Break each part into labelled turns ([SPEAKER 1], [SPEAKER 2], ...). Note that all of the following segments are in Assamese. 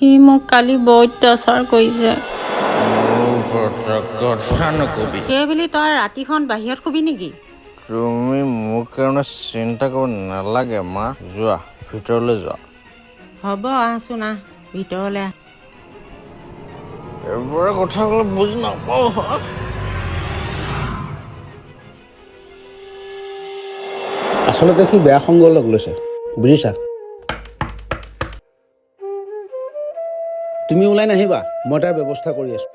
[SPEAKER 1] সি মোক কালি বৰ অত্যাচাৰ কৰিছে।
[SPEAKER 2] মোৰ ওপৰত কথা নকবি।
[SPEAKER 1] সেইবুলি তই ৰাতিখন বাহিৰত শুবি নেকি?
[SPEAKER 2] তুমি মোৰ কাৰণে চিন্তা কৰিব নালাগে মা, যোৱা ভিতৰলৈ যোৱা।
[SPEAKER 1] হ'ব, আহচোন, আহ ভিতৰলৈ আহ।
[SPEAKER 2] এইবোৰে কথা ক'লে বুজি নাপাওঁ হা?
[SPEAKER 3] আচলতে সি বেয়া সংগ লগ লৈছে, বুজিছা? তুমি ওলাই নাহিবা, মই তাৰ ব্যৱস্থা কৰি আছো।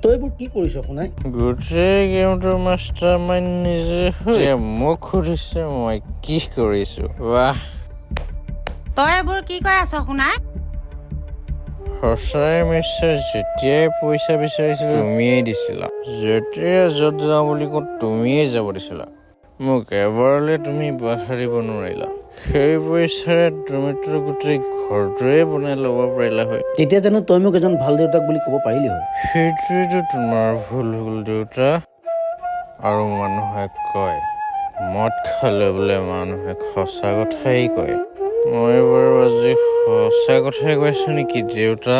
[SPEAKER 3] তই এইবোৰ কি কৰিছ শুনাই?
[SPEAKER 2] গোটেই গেমটোৰ মাষ্টাৰ মাইণ্ড নিজে হৈ এতিয়া মোক সুধিছে মই কি কৰিছো। বাহ!
[SPEAKER 1] তই এইবোৰ কি কৈ আছ শুনাই?
[SPEAKER 2] সঁচাই মিষ্টাৰ, যেতিয়াই পইচা বিচাৰিছিলো তুমিয়েই দিছিলা, যেতিয়া য'ত যাওঁ বুলি কওঁ তুমিয়েই যাব দিছিলা। মোক এবাৰলৈ তুমি বাধা দিব নোৱাৰিলা। সেই পইচাৰে তুমিতো গোটেই ঘৰটোৱে বনাই ল'ব পাৰিলা হয়।
[SPEAKER 3] তেতিয়া জানো তই মোক এজন ভাল দেউতাক বুলি ক'ব পাৰিলি হয়?
[SPEAKER 2] সেইটোৱেতো তোমাৰ ভুল হ'ল দেউতা। আৰু মানুহে কয় মদ খালে বোলে মানুহে সঁচা কথাই কয়। মই বাৰু আজি সঁচা কথাই কৈছো নেকি দেউতা?